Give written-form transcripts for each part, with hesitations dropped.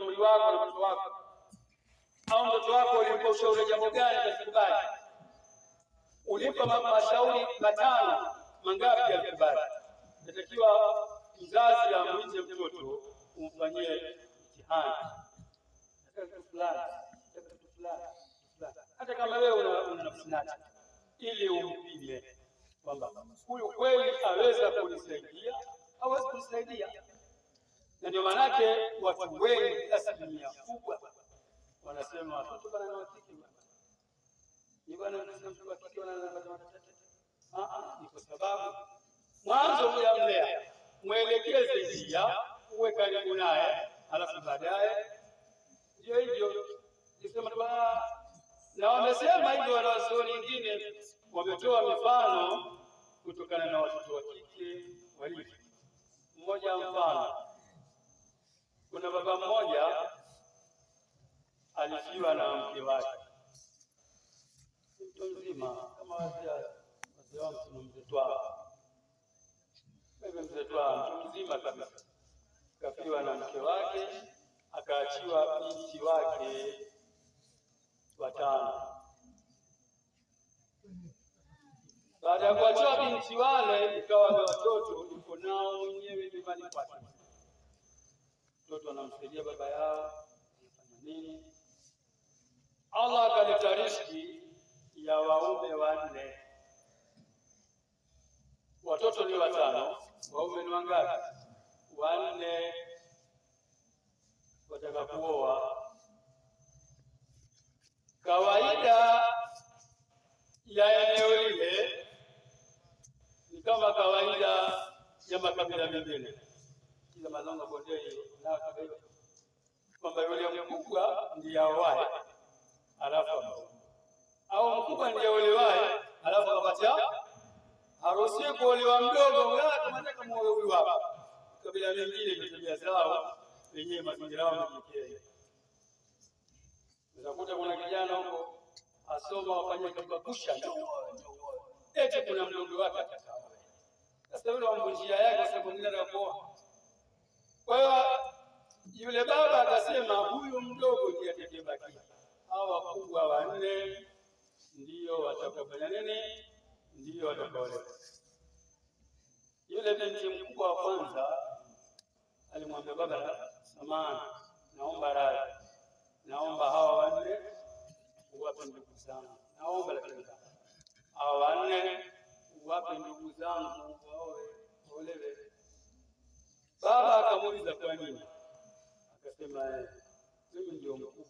umri wako na mtoto wako, au mtoto wako ulimpa ushauri jambo gani kasikubali? Ulimpa mashauri matano, mangapi alikubali? Natakiwa mzazi amwite mtoto umfanyie mtihani, nataka kitu fulani, nataka kitu fulani, hata kama wewe una nafsi nacho, ili umpime kwamba huyu kweli aweza kunisaidia au hawezi kunisaidia. Na ndio maanake watu wengi, asilimia kubwa, wanasema watoto bana na wakike bana, ni bwana mtoto wa kike bana. Ni kwa sababu mwanzo hujamlea, mwelekeze njia, uwe karibu naye, alafu baadaye ndio hivyo nisema. Na wamesema hivyo wanazuoni wengine, wametoa mifano kutokana na watoto wa kike walivyo. Mmoja mfano, kuna baba mmoja alifiwa na mke wake, mtu mzima kama wazee wangu, mzee Twaa, mzee Twaa, mtu mzima kabisa, kafiwa na mke wake, akaachiwa binti wake watano. Baada ya kuachiwa binti wale, ikawa na watoto yuko nao mwenyewe nyumbani kwake. Mtoto anamsaidia baba yao, anafanya nini. Allah akaleta riziki ya waume wanne, watoto ni watano, waume ni wangapi? Wanne. Wataka kuoa. Kawaida ya eneo lile ni kama kawaida ya makabila mengine, kila mazonga bondei na kwamba yule mkubwa ndiye aoae alafu au mkubwa ndiye olewae alafu akapatia harusi kuolewa mdogo, kama nataka muoe huyu hapa. Kabila mengine ni tabia zao wenyewe, mazingira yao yamejiwekea. Utakuta kuna kijana huko asoma wafanye kababusha, eti kuna mdogo wake atakaoa. Sasa yule wamvunjia yake, kwa sababu mwingine atakuoa. Kwa hiyo yule baba akasema huyu mdogo ndiye atakayebakia, hao wakubwa wanne ndio watakofanya nini? Ndio watakaolewa. Yule binti mkubwa wa kwanza alimwambia baba, samahani, naomba radhi, naomba hawa wanne uwape ndugu zangu, naomba lakini hawa wanne uwape ndugu zangu waoe, waolewe. Baba akamuuliza kwa nini? Akasema mimi ndio mkubwa,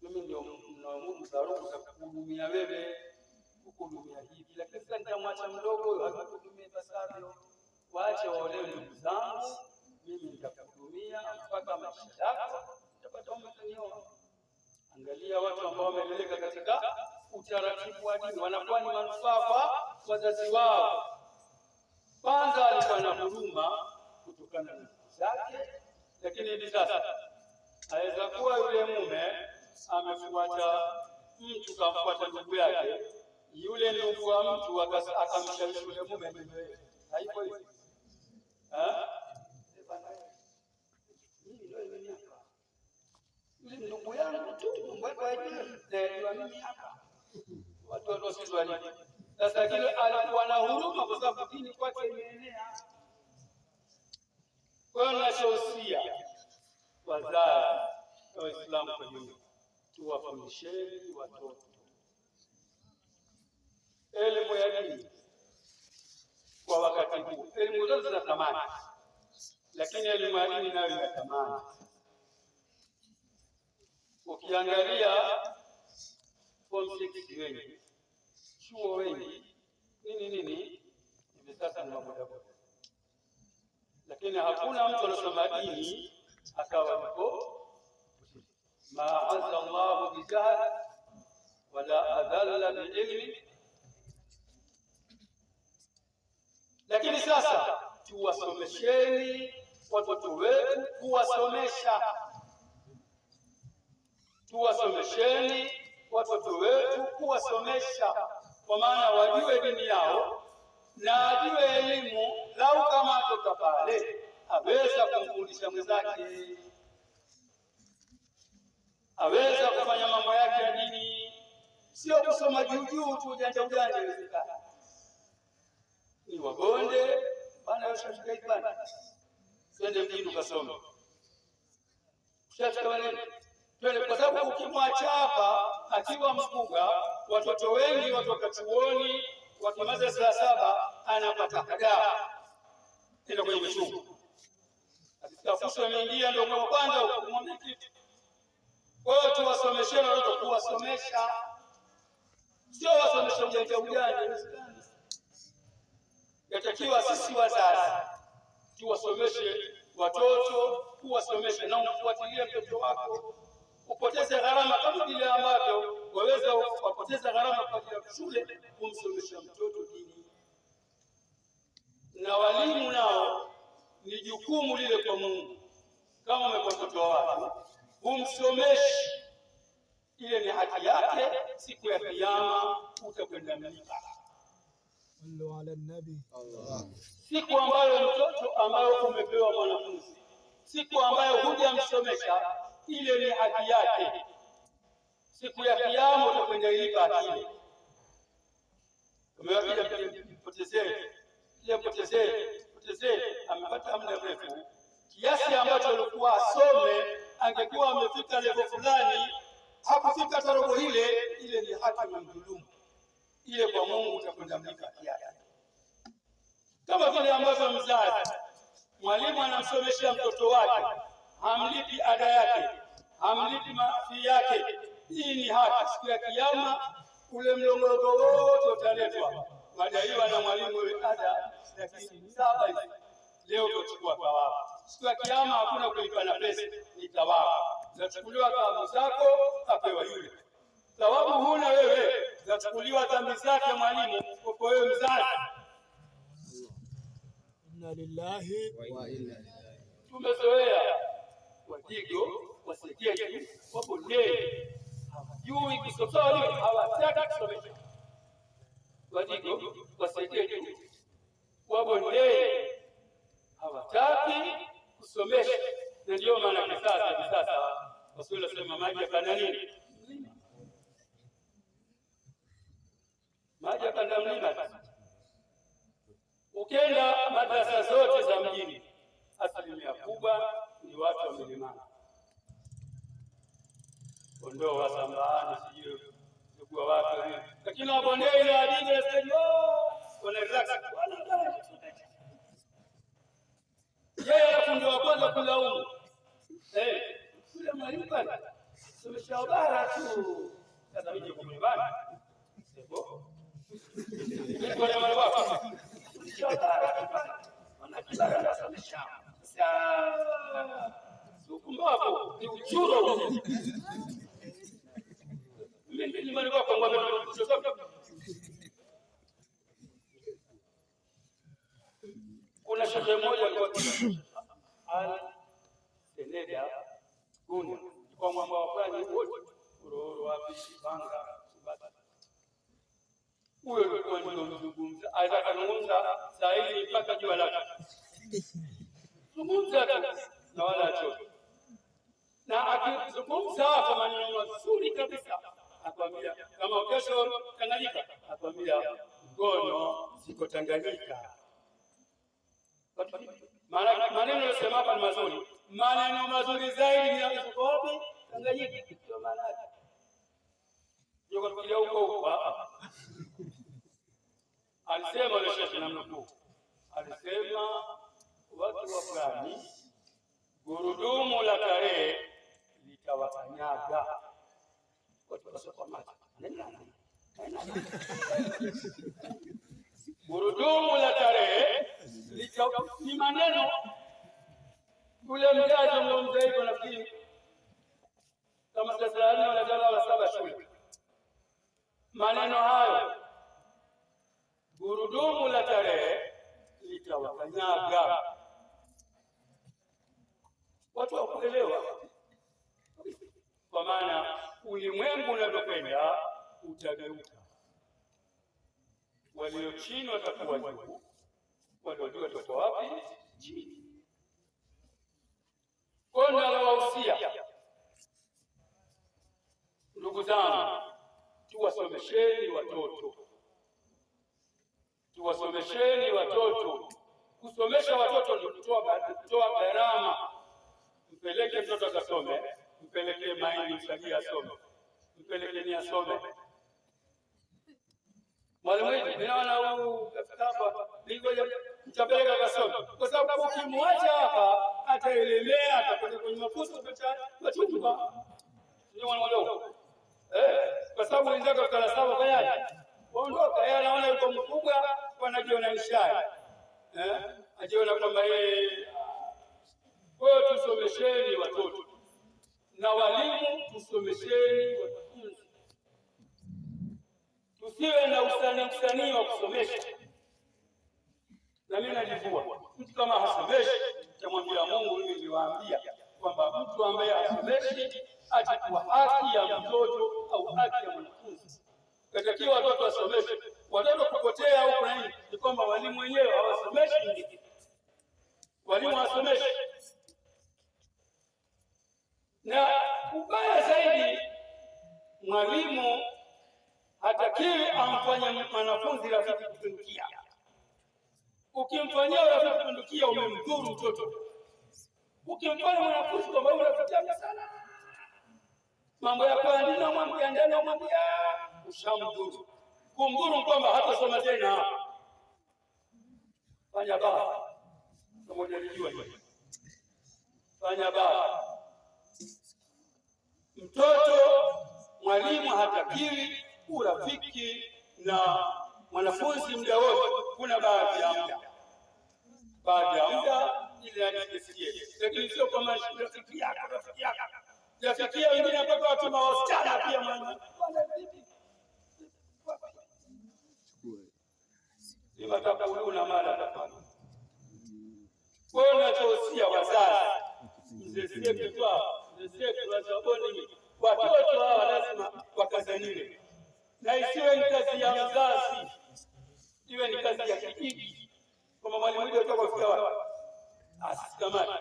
mimi ndio mnaomudu sarufu za kuhudumia wewe, kukuhudumia hivi, lakini sasa nitamwacha mdogo huyo hakuhudumia ipasavyo. Waache waolewe ndugu zangu, mimi nitakuhudumia mpaka maisha yako utapata umetanioa. Angalia watu ambao wameleleka katika utaratibu wa dini wanakuwa ni manufaa kwa wazazi wao. Kwanza alikuwa na huruma kutokana na ndugu zake, lakini hivi sasa aweza kuwa yule mume amefuata mtu, kamfuata ndugu yake, yule ndugu wa mtu akamshawishi yule mume, haipo hivi yule ndugu yangu tu, mambo yake hayajui, mimi hapa watu watu. Sasa kile alikuwa na huruma, kwa sababu dini kwake imeenea. Kwa hiyo ninachohusia wazazi na Waislamu kwa jumla, tuwafundisheni watoto elimu ya dini kwa wakati huu. Elimu zote zina thamani, lakini elimu ya dini nayo ina thamani. Ukiangalia form 6 wengi, chuo wengi, nini nini, hivi sasa ni mabodaboda, lakini hakuna mtu anasoma dini akawa yuko ma azza Allahu bijahl wala adalla biilmi. Lakini sasa tuwasomesheni watoto wetu, kuwasomesha, tuwasomesheni watoto wetu, kuwasomesha, kwa maana wajue dini yao na ajue elimu. Lau kama atoka pale aweza kumfundisha mwenzake. Aweza kufanya mambo yake ya dini, sio kusoma juu juu tu ujanja ujanja, inawezekana. Ni wabonde bana, ushafika hivi bana, twende mjini ukasome, ushafika bana, twende, kwa sababu ukimwacha hapa akiwa mfuga, watoto wengi watoka chuoni wakimaliza saa 7 anapata hadaa, tena kwenye michungu. Akifika fursa ameingia, ndio kwa kwanza kumwambia kitu. Kwa hiyo tuwasomesheni watoto, kuwasomesha sio wasomesha ujanja ujanja. Yatakiwa sisi wazazi tuwasomeshe watoto, kuwasomesha na umfuatilie mtoto wako, upoteze gharama kama vile ambavyo waweza wapoteza gharama kwa ajili ya shule kumsomesha mtoto dini. Na walimu nao ni jukumu lile kwa Mungu, kama umekuwa mtoto wa watu umsomeshi, ile ni haki yake. Siku ya Kiyama utakwenda mlipa. Sallu ala nabi. Siku ambayo mtoto ambayo umepewa mwanafunzi, siku ambayo hujamsomesha, ile ni haki yake. Siku ya Kiyama utakwenda ilipa haki ile. Umewakija mpotezee, ile mpotezee, mpotezee, amepata muda mrefu kiasi ambacho alikuwa asome, angekuwa amefika level fulani, hakufika hata robo ile. Ile ni haki na mdhulumu ile, kwa Mungu utakwenda mlipa haki yake. Kama vile ambavyo mzazi mwalimu anamsomesha mtoto wake, hamlipi ada yake, hamlipi mafi yake, hii ni haki. Siku ya Kiyama ule mlongolongo wote utaletwa, wadaiwa na mwalimu wewe ada laki 7 hivi, leo utachukua thawabu. Siku ya Kiyama hakuna kulipa na pesa, ni thawabu. Zachukuliwa thawabu zako, apewa yule. Thawabu huna wewe, zachukuliwa dhambi zake mwalimu, kwa wewe mzazi. Inna lillahi wa inna ilaihi. Tumezoea Wadigo, Wasegeju, Wabondei hawajui kusoma, hawataki kusomesha. Wadigo, Wasegeju, Wabondei hawataki kusomesha, na ndio maana kisasa hivi sasa Waswahili wanasema maji yapanda nini? Mlima. Maji yapanda mlima. Ukienda madrasa zote za mjini, asilimia kubwa ni watu wa milimani, kondoo Wasambaa, sijui kwa watu, lakini Wabondei na Wadigo na Segeju wana relax, yeye alafu ndio wa kwanza kulaumu, yule mwalimu pale somesha bara tu. Sasa mimi niko nyumbani sebo, niko na mwalimu wako somesha bara tu pale, wanakibara nasomesha sasa, upumbavu ni uchuro. Mimi nyumbani kwako ngombe. Kuna shehe mmoja alikuwa Al Seneda Gunda, kwa mwamba wa pwani wote, Horohoro wapi, Banga, Subata. Huyo alikuwa ndio mzungumza, aweza kuzungumza saa hizi mpaka jua lake, zungumza tu na wala achoke, na akizungumza hapa maneno mazuri kabisa, akwambia kama kesho Tanganyika, akwambia ngono ziko Tanganyika. Maana maneno yosema hapa ni mazuri, maneno mazuri zaidi ni yako wapi? Tanganyika. Ndio maana yake. Ndio kufikiria huko huko. Alisema yule shekhe na mnukuu, alisema watu wa fulani gurudumu la tarehe litawakanyaga. Watu wakasema macho. Gurudumu la tarehe ni maneno. Ule mzazi mlomza hivyo, nafikiri kama darasa la 4 wala darasa la 7 shule, maneno hayo gurudumu la tarehe litawakanyaga. Watu hawakuelewa, kwa maana ulimwengu unavyokwenda utageuka, walio chini watakuwa juu, walio juu watakuwa wapi? Chini. Kwa hiyo ninawahusia Tuwasomesheni watoto, tuwasomesheni watoto. Kusomesha watoto ni kutoa gharama. Mpeleke mtoto akasome, mpeleke mahindi msagie asome, mpelekeni asome. Mwalimu hivi ninaona huyu kafika hapa, ningoja mtapeleka akasome, kwa sababu ukimwacha hapa ataelemea, atakwenda kwenye mafuso machungwa. Sio mwalimu eh, kwa sababu wenzake wa darasa saba fanyaje? Waondoka, yeye anaona yuko mkubwa, wanajiona nishai eh, ajiona kwamba yeye. Kwa hiyo tusomesheni watoto na walimu, tusomesheni wanafunzi, tusiwe na usanii usanii wa kusomesha. Na mimi najivua, mtu kama hasomeshi, tamwambia Mungu, mimi niliwaambia kwamba mtu ambaye hasomeshi atakuwa haki ya mtoto au haki ya mwanafunzi. Katakiwa watoto wasomeshwe. Watoto kupotea huko na nini ni kwamba walimu wenyewe hawasomeshi, walimu hawasomeshi. Na ubaya zaidi, mwalimu hatakiwi amfanye mwanafunzi rafiki kupindukia. Ukimfanyia rafiki kupindukia, umemdhuru mtoto. Ukimfanya mwanafunzi kwamba wewe rafiki yake sana, mambo yako ya ndani unamwambia, ndani unamwambia, ushamdhuru. Kumdhuru kwamba hatasoma tena. Fanya baa kama hujalijua hili, fanya baa. Mtoto mwalimu hatakiwi urafiki na mwanafunzi muda wote. Kuna baadhi ya muda, baadhi ya muda ili ajisikie, lakini sio kama rafiki yako rafiki yako yafikia wengine mpaka watuma wasichana pia mwana lima taquluna ma la tafalun. Kwa hiyo ninachohusia wazazi, mzee Seku watoto hawa lazima wakazaniwe, na isiwe ni kazi ya mzazi, iwe ni kazi ya kijiji, kwamba mwalimu ndio kufikia wapi, asikamate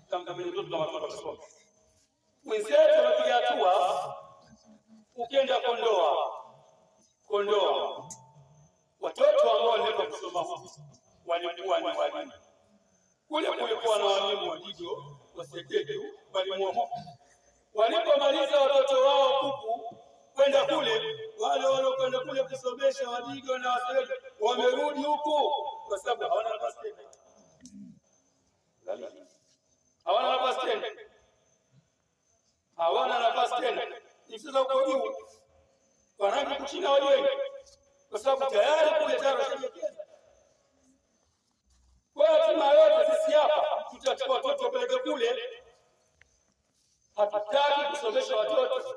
kamkamili mtoto kama mtoto akasoma. Mwenzetu amepiga hatua. Ukienda Kondoa, Kondoa watoto ambao waliletwa kusoma huku walikuwa ni walimu kule, kulikuwa na walimu Wadigo, Wasegetu, walimu wa huku. Walipomaliza watoto wao huku kwenda kule, wale waliokwenda kule kusomesha Wadigo na Wasegetu wamerudi huku kwa sababu hawana nafasi tena, hawana nafasi tena, hawana nafasi tena. Sasa huko juu wanangi kuchina wali wengi, kwa sababu tayari kule tayari washajiwekeza. Kwa hiyo hatima yote sisi hapa tutachukua watoto wapeleke kule. Hatutaki kusomesha watoto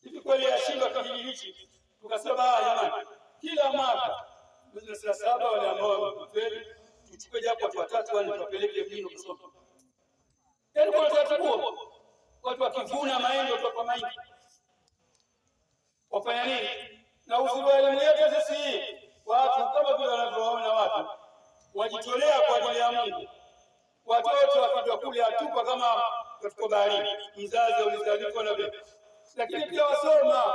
hivi. Kweli yashindwa kijiji hichi, tukasema jamani, kila mwaka mwezi wa saba wale ambao wamefeli tuchukue japo watu watatu wanne tuwapeleke mjini kusoma. Yaani kuna utaratibu huo, watu wakivuna mahindi watu mahindi wafanya nini? Na uzuri wa elimu yetu sisi, watu kama vile wanavyowaona watu wajitolea kwa ajili ya Mungu. Watoto wakijwa kule atupa kama katika baharini, mzazi ulizalikuwa na vipi, lakini pia wasoma.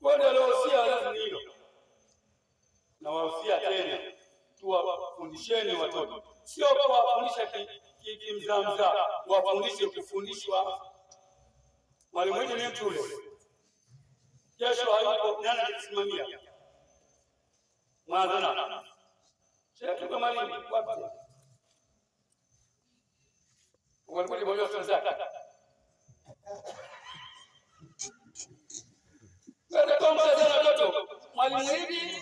Kwa ndio aliohusia wazazi ni hilo, na wahusia tena, tuwafundisheni watoto, sio kuwafundisha kimzamzaa, wafundishe kufundishwa. Mwalimu wetu ni mtu ule, kesho hayupo, nani atasimamia? Mwanzo Sheikh mwalimu wapi? Walikuwa ni zake. Mwalimu hivi